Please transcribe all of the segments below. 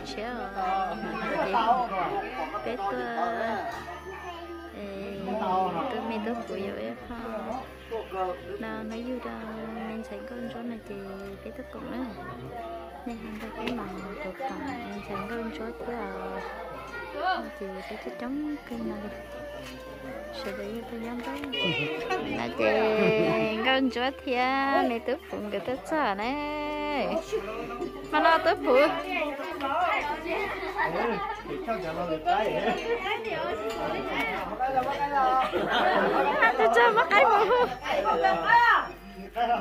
Tshiab os, peb tuaj, tus me tub kuv yuav ib qho no hnub yug rau me ntxhais Nkauj Ntsuab no ces peb tuaj koom na. Nej ho nrog peb mus koom me ntxhais Nkauj Ntsuab thiab os. Ces peb coob coob kawg no li. Sawv daws yeej tuaj nyob nrog. No ces Nkauj Ntsuab thiab me tub Phuv nkawd tuaj txog na. Mas no tub Phuv, tuaj txog muab qaib mus hu. Hnub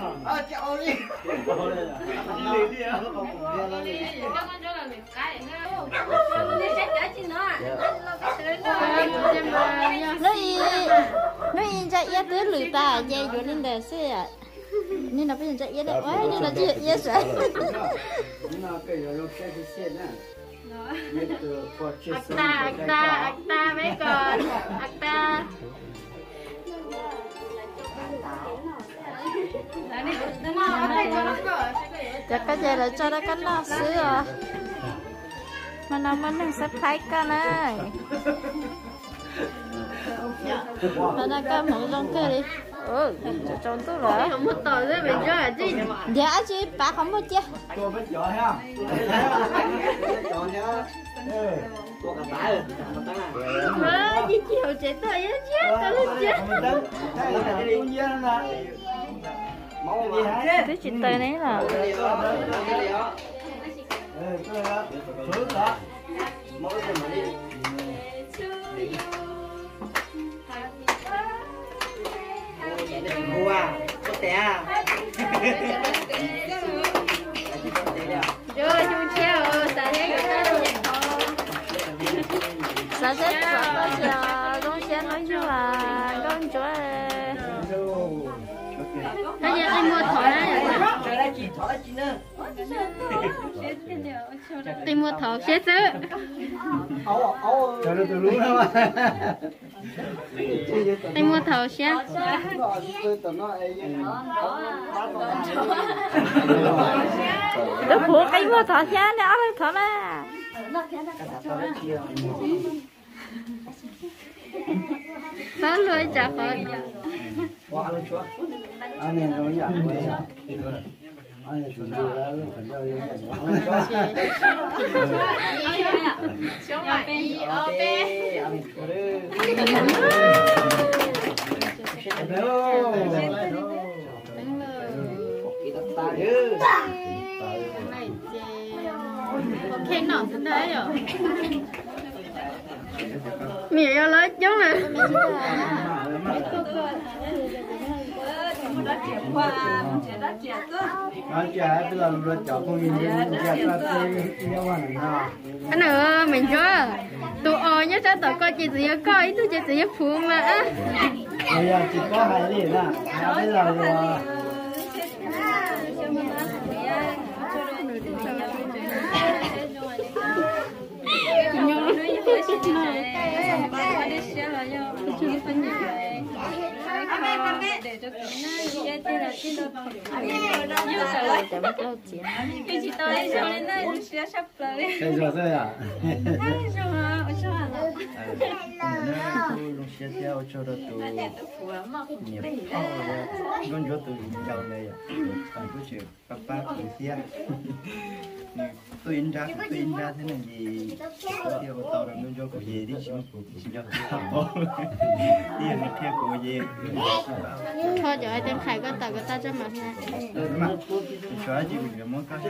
i, hnub i ntsa iab twb lwm tas ces yuav li ntawd xwb. Nim no peb yuav ntsa iab, nim no tsis yog iab sav. Cov koj ces lawv tso rau koj noj xwb os. Mas no muaj neeg surprise koj na. Mas no koj hmoov zoo kawg li. Tsaus ntuj lawm. Ntiav dab tsi pav qhov muag cia. Twb tsis tawg ne los. Xav seb txog koj tias zoo siab hnub yug Nkauj Ntsuab. Qi muag thov siab xwb. Qi muag thov siab. Tub Phuv qi muag thov siab ne, ob leeg thov na. Txhob luag ib tsam qhov. Niam yog lawv coob na. Nws me ntsuab, tus os nyob sab tom koj ces txawm yog koj, ib tug ces txawm yog Phuv mas. Zoo siab thiab ua tsaug rau tus niam phauj Nkauj Ntsuab tus ncaus ntawd yom, kuj tseem pab pab kuv thiab. Nws tuaj ib nrab kuv tuaj ib nrab thiab no ces thiaj ua tau rau Nkauj Ntsuab kuv ces twb tsis muaj kuv kuv tsis nco qab paub. Twb yog nws qhia kuv ces. Kho cov hais tias qhais koj tawm koj tag tso mas. Tsis tshuav dab tsi kuv yuav muab koj.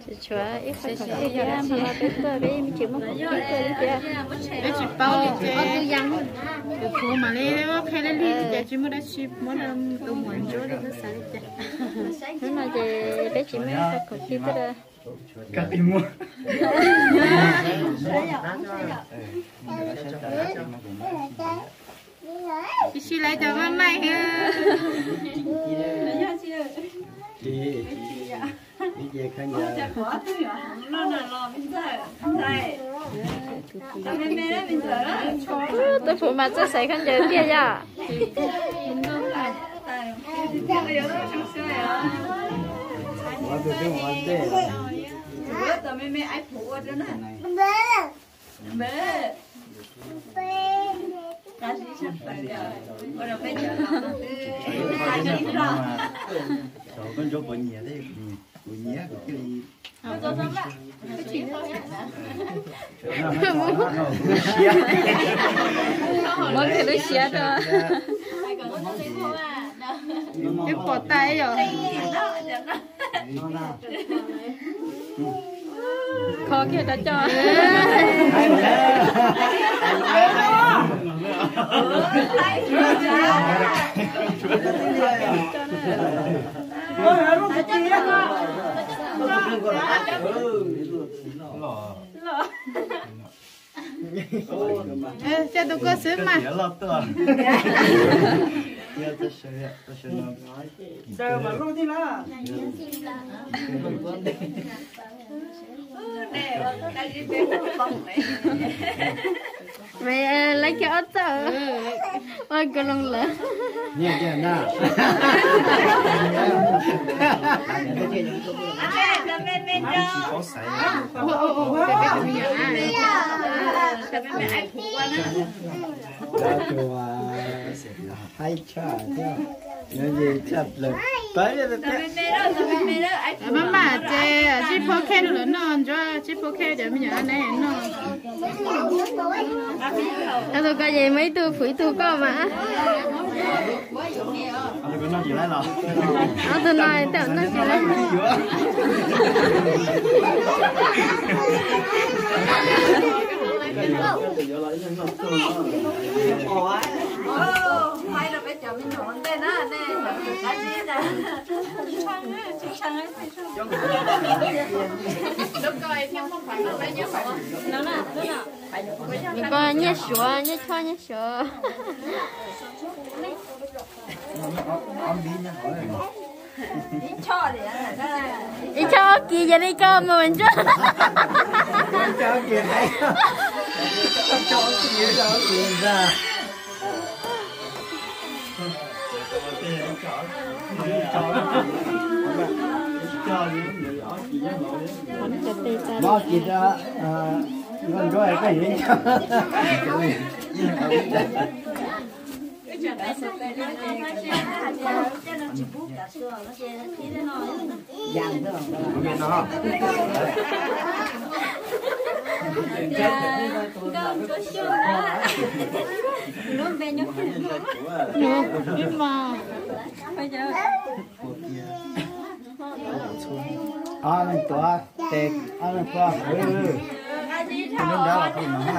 Tsis tshuav ib qho khawv koj thiab, hmo no peb tuaj peb tsis muaj khawv koj li thiab. Peb tsis paub li ces tus Phuv mam li qhia li li ces tsis muaj dab tsi muab rau tus muam Ntsuab li, xav li cas. Hnub no ces peb tsis muaj ib qho khawv koj thiab. Tsis sib laiv cov maj maim. Tub Phuv mas txawj xaiv khaub ncaws tiag yom. Koj ntsuab puas nyiam thiab? Kuv nyiam, kuv thiaj li muab kiag lub siab rau. Twb pom tas yom. Kho kiag rau coj. Coj tus koj xwb mas. Maiv laib kiag ob txoj ua kua loo lawm. Haib tshaj thiab, nyob ze tshaj plaws. Maj mam ces tsib phaub khev lawm noj, ntsuab tsib phaub khev cov me nyuam neb noj. Ob tug koj ces muaj ib tug phuv ib tug koj mas. Ob tug no tej zaum noj tsis laib. Nws ko nyiaj suav, nyiaj choj nyiaj suav. Ib choj ob kis yog li koj mus ntsuab. Mob kis rau, nkauj ntsuab koj yuav ib choj. Ob leeg tuav tes, ob leeg tuav hauv, lub nrab los pug no na.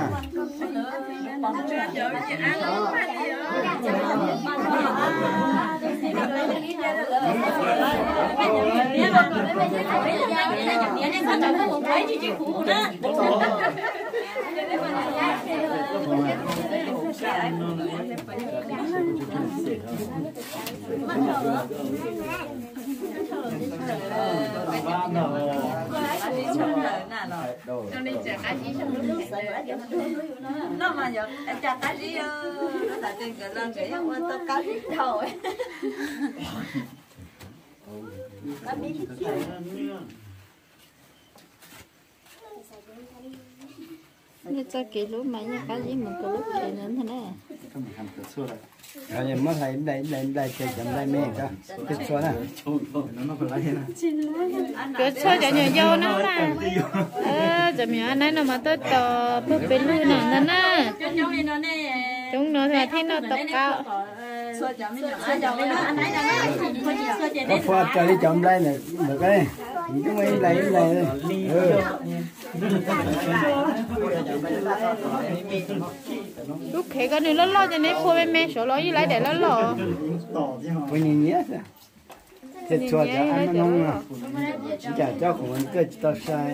Yeej txoj kev hlub mas yeej qab zib mus rau lub kev ntawd ntag na. Muab hlais nplai nplai nplai ces cov nplai me ko, cov txhua na. Cov txhua cov nyuam yau na mas. Cov me nyuam naib no mas tuaj tos pawg pes lug no ntag na. Coob no thiaj noj tau qab. Koj phuaj raws li cov nplai ntawm koj, nws twb muaj ib nplai ib nplai. Lub khev ko nws loj loj ces neb phua me me saud los yeej laib daim loj loj. Puas nyiam nyiam xwb. Thiaj txhua cov ab noob no, cas cov khoom koj tsis tau sai.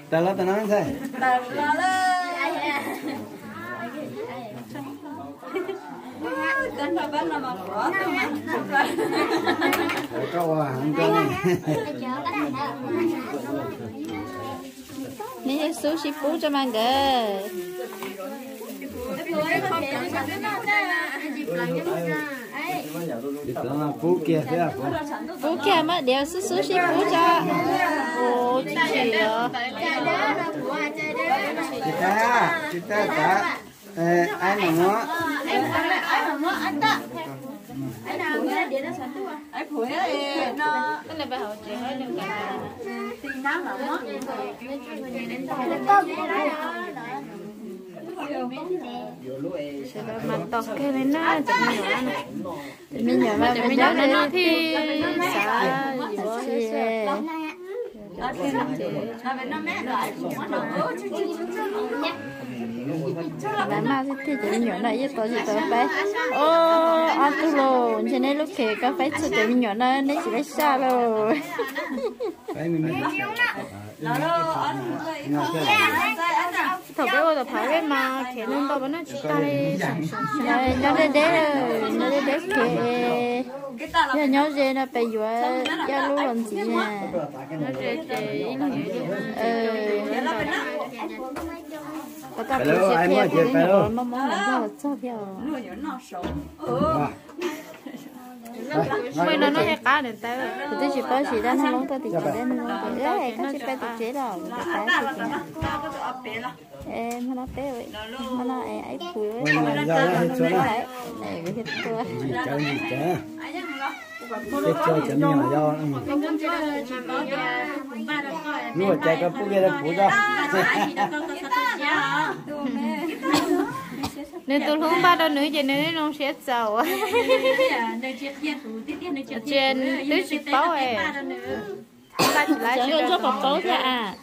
Tawm los tawm no ntxhais. Neb yeej xub sib pub tso mas nkawd. Pub kiag, pub kiag mas diav xub xub sib pub tso. Ua tsis tsim os. Tsis tag, tsis tag, tag. Ai no muab. Sawv daws mas tos kawg li na, cov me nyuam, cov me nyuam no mas cov me nyuam no thiaj xav yuav tsis. Lawv maj xwb thiaj, cov me nyuam no yeej tos tsis tau faib. Ob tug los ntshe neb lub khev koj faib txhua cov me nyuam no neb tsis laib saj lauj. Thaum peb ua tom phav peb mas khev ntau ntau mas noj tsis tag li. Nyob deb deb, nyob deb deb khev. Yog nyob ze no pes yuav ib lub los ntxiv na. Pas tas kuv tsis qhia kuv lub nyuam qhuav mob mob los nrog txog thiab. Ua no noj thiaj qab nws tawb. Kuv twb tsis paub siv dab neeg loob tuaj tim tsev, dab neeg loob tias koj tsis pab tim tsev los kuv pab xwb tias. Hmo no peb, hmo no aib phuv, kuv thiaj tua. Cov me nyuam yau, nws ua cas koj pub kiag rau kuv tso. Nws tus hlub npaj rau nws ces nws zoo siab txaus. Ces twb tsis paub. Npaj tsis laib, tsis paub thiab.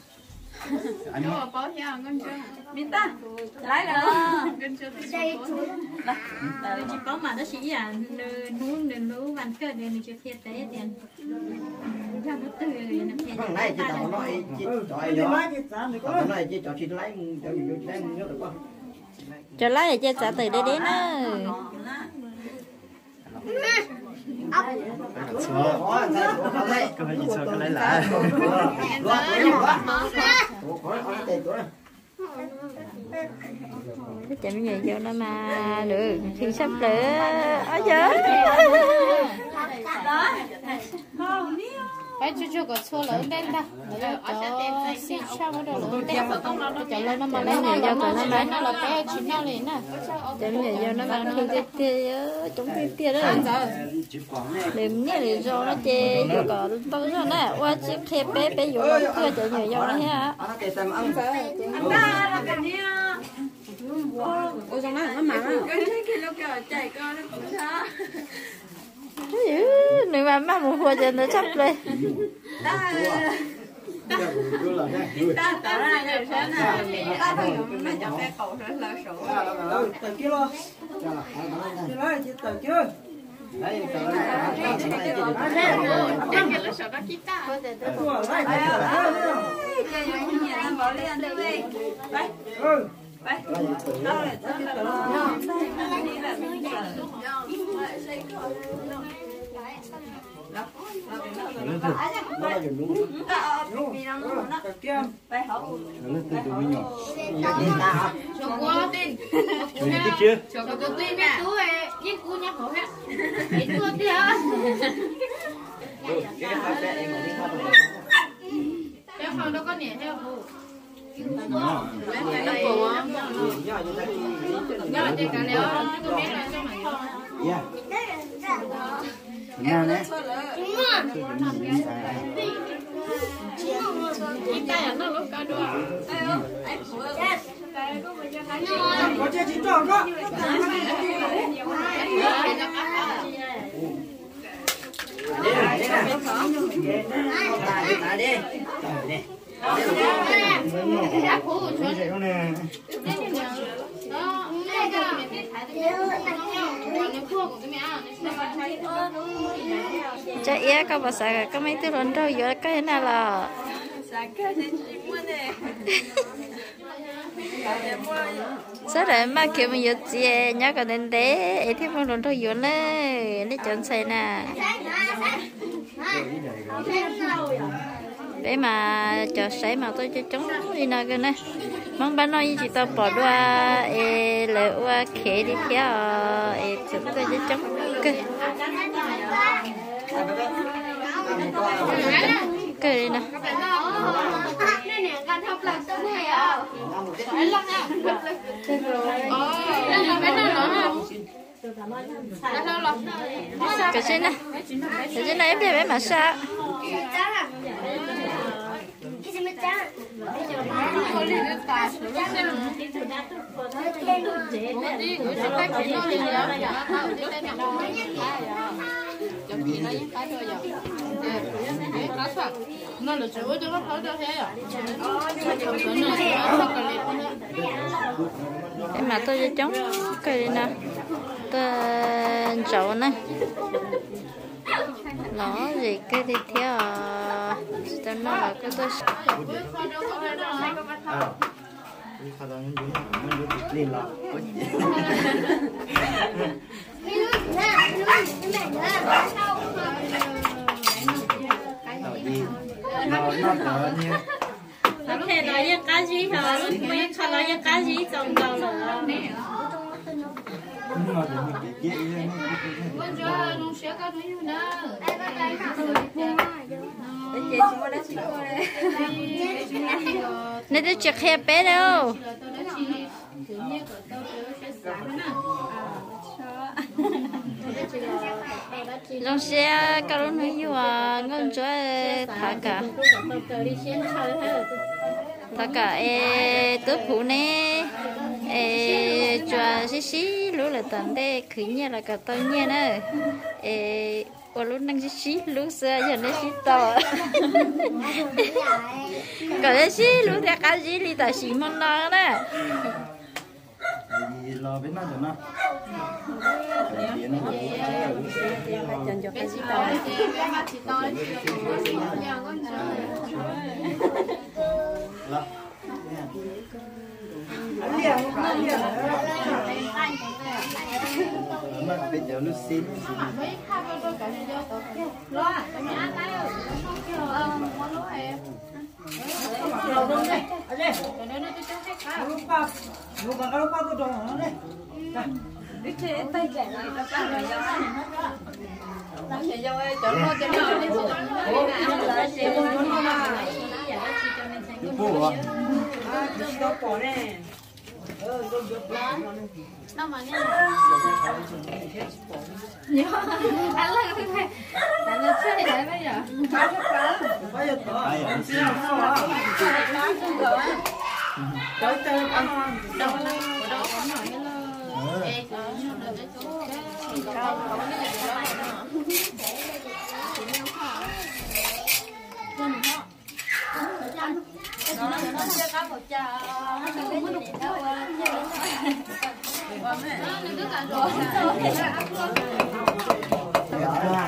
Tsis paub mas tab sis ib yam nws hnub nws lub vas kawj nws tsis qhia peb tias yog hnub twg. Cov laib ces txav tawm deb deb na. Cov me nyuam yaus no mas lawv nqhis tshaj plaws. Ob yawg, peb tsuag tsuag kom txhua lawv ntej ntag, lawv cov xi tshaj muab rau lawv ntej. Cov laus no mas lawv nyiam yaus tom no mas noj los peb tsis noj li na. Cov me nyuam yaus no mas nqhis tiag tiag, coob tiag tiag na. Lwm niaj lwm zaus no ces yuav kom ntau zog na, ua tsis qhia peb, peb yuav los tuag cov me nyuam yaus no thiab. Nws mas maj mus hua cov ntawd tshaj plaws. Tso Iab, koj puas xav kom koj muaj ib tug hluas nraug yuav koj thiab na los? Sawv daws maj khiav mus yuav txiv, nyob kom ntev ntev es thiaj muaj hluas nraug yuav na, nej cov ntxhais na. Peb mas cov saib mas tuaj coob coob li no kawg na. Hmoob npab noj yeej tsis tau pom dua es lawv ua khev li thiab os, es txawm tuaj coob coob kawg. Kawg li no. Kav tsij na, kav tsij na ib pliag peb mam saj. Peb mas tuaj coob kawg li no, tuaj ntsaum na. Lom zem kawg li thiab os, tsis tau noj los kuj tuaj. Lub phem los yeej qab zib, lub qhov los yeej qab zib txaus nkaus lawm. Nej twb tsis qhia peb li. Zoo siab koj lub hnub yug Nkauj Ntsuab, thov kom, thov kom es tub puv ne, es tsuas sib sib hlub lawm tom ntej, khwv nyiaj los kom tau nyiaj na, es ua lub neej sib sib hlub xwb yog nej sib tau. Kom nej sib hlub thiab qab zib li tam sim hmo no na.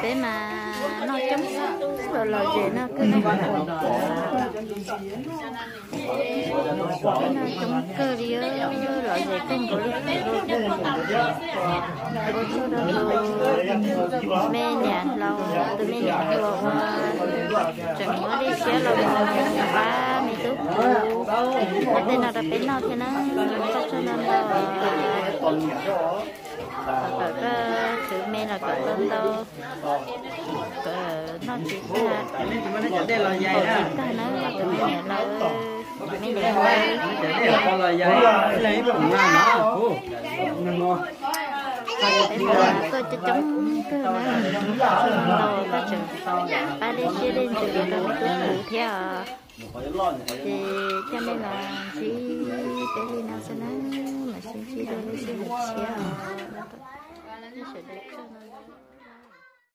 Peb mas noj coob los lom zem no kawg na. Peb noj coob kawg li, lom zem kawg nkaus li. Ua tsaug rau tus me niam hluas, tus me niam hluas uas tseem muab dej siab los mus pab me tub puv hab tej no rau peb noj thiab na. Ua tsaug ntau ntau. Kom koj khwv me los kom tau ntau, kom noj tsis tag, noj tsis tag na tus me niam laus, tus me niam laus. Peb mas tuaj coob coob kawg na, ua tsaug ntau koj tseem pab dej siab dej ntsws los rau me tub puv thiab os. Ces coj nej los ntsib peb li no xwb na, mam sib ntsib dua lub sij hawm tshiab os.